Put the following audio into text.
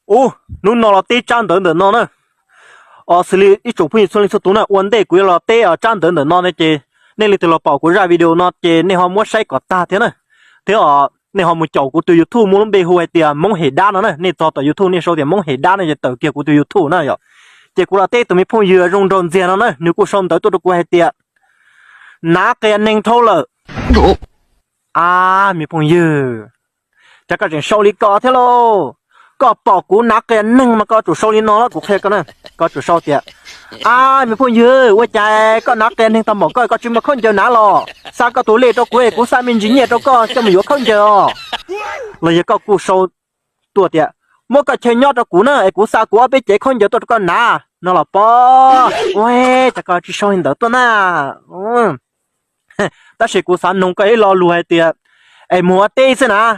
Ub, hnub no los teb tsab ntawv ntawm no na. Xws li ib tsoom phooj ywg txhua leej txhua tus na, ua ntej kuv yuav los teb tsab ntawv ntawm no ne ces nej leej twg los pom kuv zaj video no ces nej ho muab saib kom tag thiab na. Thiab nej ho mus caum kuv tus YouTube muaj lub npe hu hais tias Hmoob Hem Dab no na, nej txog tom YouTube nej sau tias Hmoob Hem Dab no ces tawm kiag kuv tus YouTube na yom. Ces kuv los teb tus me phooj ywg zoo nraug ntxiag no na, nws kuj sau ntawv tuaj rau kuv hais tias, nav qias neeg dhau lawm. A, me phooj ywg, cas koj tseem sau li ko thiab lauj? Koj pom kuv nav qias neeg mas koj tsum sau li no los kuv qhia koj na. Koj tsum sau tias, a, me phooj ywg, ua cas koj nav qias neeg tau npaum koj, koj tsis muaj khaub ncaws nav los? Xa koj tus lej rau kuv es kuv xa me ntsis nyiaj rau koj coj mus yuav khaub ncaws os. Los yog koj kuj sau tuaj tias, muab koj chaw nyob rau kuv na es kuv xa kuv ob peb cev khaub ncaws tuaj rau koj nav no los pob. Ua, cas koj tsis sau li ntawd tuaj na? Tab sis kuv xav noog koj ib lo lus hais tias, es mus ua teb xwb na,